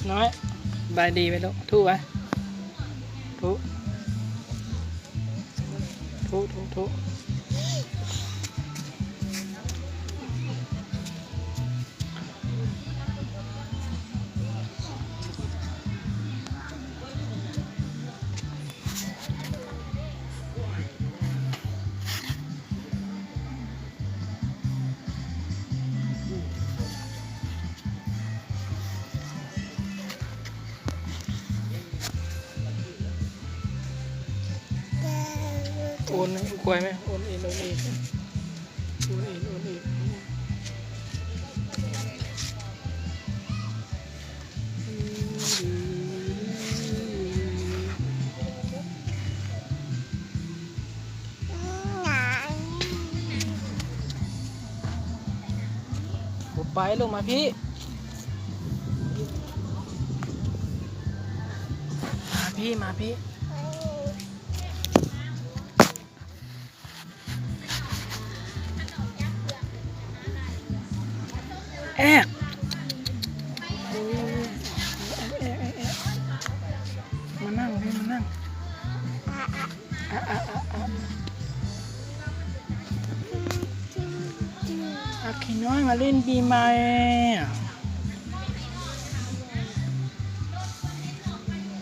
ນ້ອຍ ສະບາຍດີໄວ້ລູກ ທຸໄວ້ ທຸ ທຸ ທຸ ທຸ. ໂອນໃຫ້ຄວາຍແມະ ໂອນເອງ ໂອນເອງ ໂອນເອງ ໂອນເອງ. ບໍ່ໄປລູກ ມາພີ້ ມາພີ້ ມາພີ້. ແອກ ມານັ່ງພີ້ ມານັ່ງ ອາ ອາ ອາ ອາ ອາ ຂີ້ນ້ອຍມາຫຼິ້ນປີໃໝ່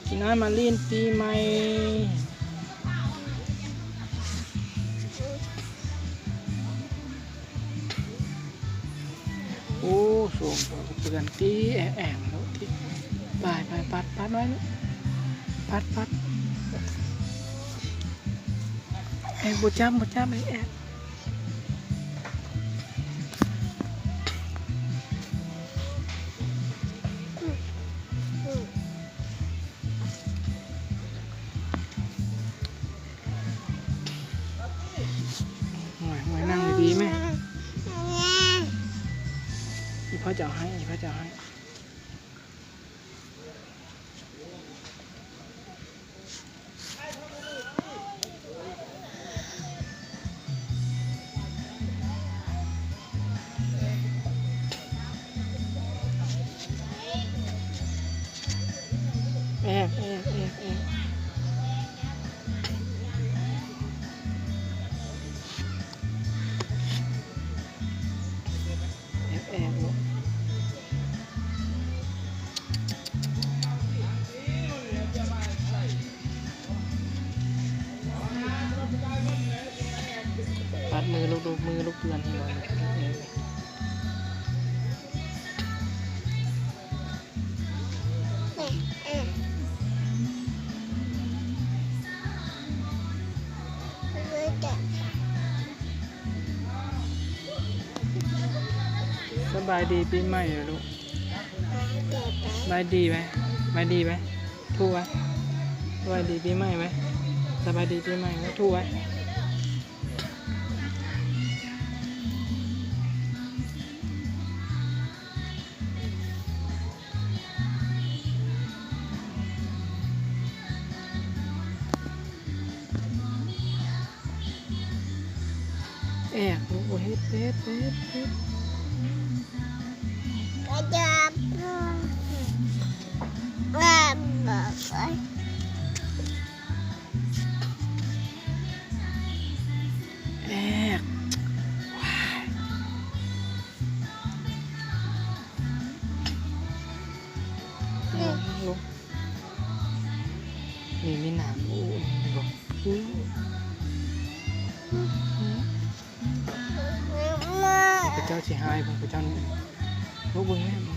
ຂີ້ນ້ອຍມາຫຼິ້ນປີໃໝ່. ໂອ້ ໂຊມເພິ່ນເປື້ອນຕິ ແອະແອະໂລດຕິ ໄປ ໄປ ປັດ ປັດໄວ້ລູກ ປັດ ປັດ ແອະ ບໍ່ຈັບ ບໍ່ຈັບ ແອະແອະ. ໂອ້ຍ ໂອ້ຍ ນັ່ງດີໆແມະ ອີ່ພໍ່ເຈົ້າໃຫ້ ອີ່ພໍ່ເຈົ້າໃຫ້. ແອກ ແອກ ແອກ ແອກ ແອກ ແອກ ປັດມືລູກ ລູກມືລູກເປື້ອນໃຫ້ໜ້ອຍ. ສະບາຍດີປີໃໝ່ເດີລູກ ສະບາຍດີໄວ້ ສະບາຍດີໄວ້ ທຸໄວ້ ສະບາຍດີປີໃໝ່ໄວ້ ສະບາຍດີປີໃໝ່ໄວ້ ທຸໄວ້. ແອກ ໂອ້ ເຮັດ ເຮັດ ເຮັດ ເຮັດ. ແອກ ລົງ ນີ້ມີນ້ຳ ໂອ້ ນີ້ບໍ່ ເຂົາເຈົ້າຊິຫາຍ ເຂົາເຈົ້ານີ້ ລູກເບິ່ງແມ່. ເ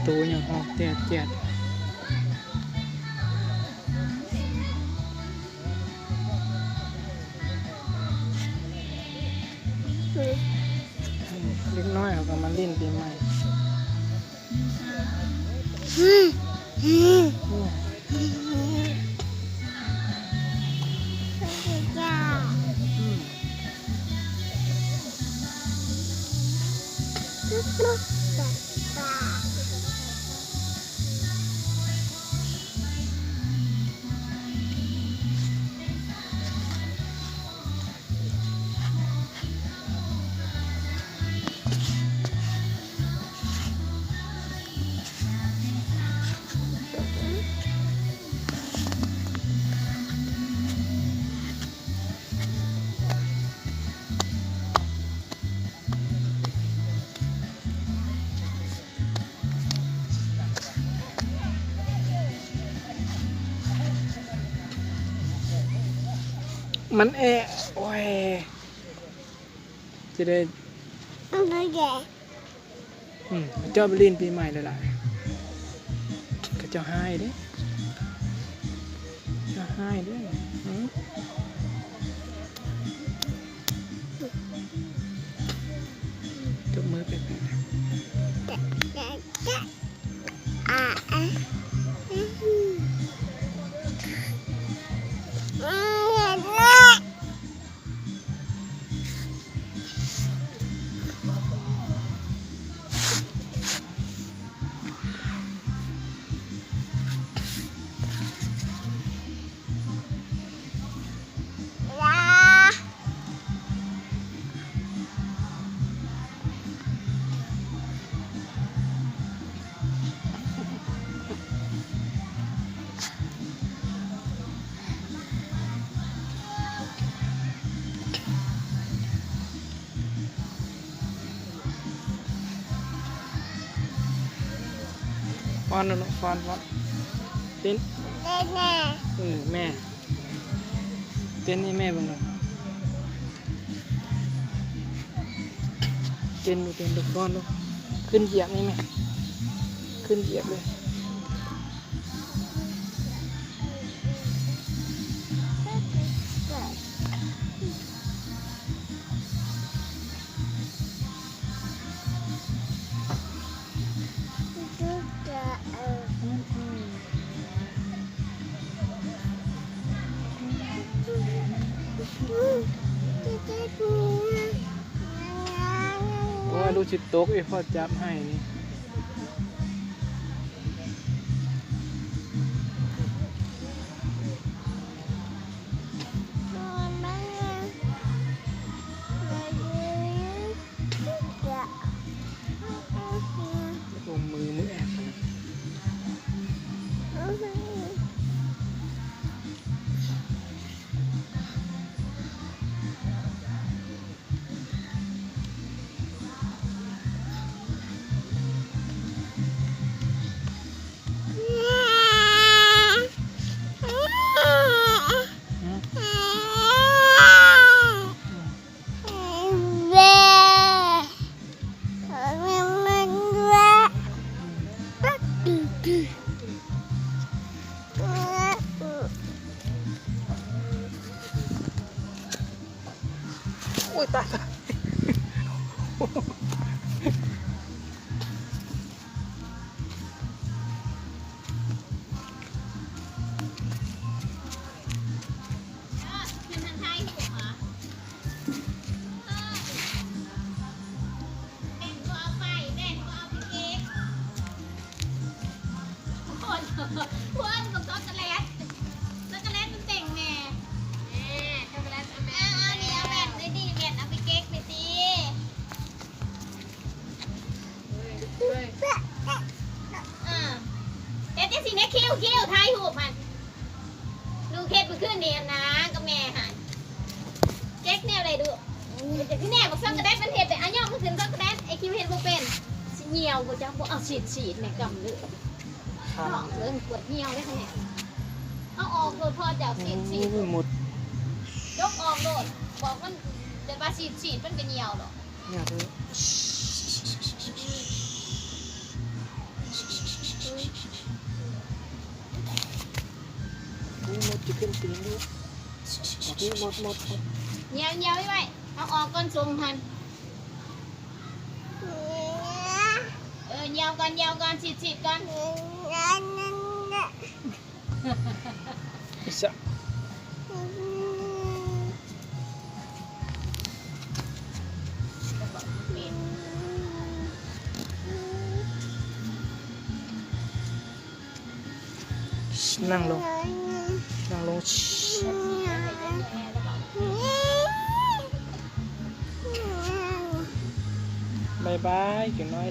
ໂຕຫຍັງຮ້ອງແຈດແຈດ. ເດັກນ້ອຍເຂົາກໍມາຫຼິ້ນປີໃໝ່. ມັນແອ ໂອ້ຍ ຈະໄດ້ ອືມ ເຈົ້າໄປຫຼິ້ນປີໃໝ່ຫຼາຍໆ ເຂົາເຈົ້າຮ້າຍເດ້ ເຈົ້າຮ້າຍເດ້. ອືມ ຕົບມືແປະໆ. ຟ້ອນລູກ ຟ້ອນ ຟ້ອນ ເຕັ້ນ ເຕັ້ນແດ່ ເອີ ແມ່ ເຕັ້ນໃຫ້ແມ່ເບິ່ງດູ ເຕັ້ນດູ ເຕັ້ນດູ ຟ້ອນດູ ຂຶ້ນຢຽບໃຫ້ແມ່ ຂຶ້ນຢຽບເລີຍ. ໂອ້ຍ ລູກຊິຕົກອີກ ພໍ່ຈັບໃຫ້ນີ້. ໂອ້ຍ ຕາຍ ຕາຍ. ເຮັດຈັ່ງຊີ້ແນ່ ຄິວ ຄິວ ຖ່າຍຮູບຫັ້ນ ລູກເຮັດມື້ຄືນນີ້ຫັ້ນນາ ກັບແມ່ຫັ້ນ ເຈັກແນວໃດດຸ ເຮັດຈັ່ງຊີ້ແນ່ ບັກຊັອກໂກແລັດມັນເຮັດແບບ ອາ ຫຍ້ອງມັນຂຶ້ນຊັອກໂກແລັດ ໄອ້ຄິວເຮັດບໍ່ເປັນ ຊິຍ່ຽວບໍ່ຈັກ ບໍ່ເອົາສີດ ສີດແນ່ ກຳເລີຍ ເນາະ ເບິ່ງປວດຫ່ຽວເດ້ ເຮົາອອກໂລດ ພໍ່ເຈົ້າສີດ ສີດ ໂອ້ຍ ໝົດ ຍົກອອກໂລດ ບອກມັນ ແຕ່ວ່າສີດ ສີດ ມັນກໍຍ່ຽວດອກ. ຍາກເດີ. ຈະຂຶ້ນຕີນລູກ. ໝົດ ໝົດ ໝົດ ໝົດ. ຍ່າວ ຍ່າວໄວ້ ເອົາອອກກ່ອນ ສົ່ງຫັ້ນ. ເອີ ຍ່າວກ່ອນ ຍ່າວກ່ອນ ສີດ ສີດກ່ອນ. ນັ່ງລົງ ນັ່ງລົງ. ບາຍບາຍ ເຈົ້ານ້ອຍ.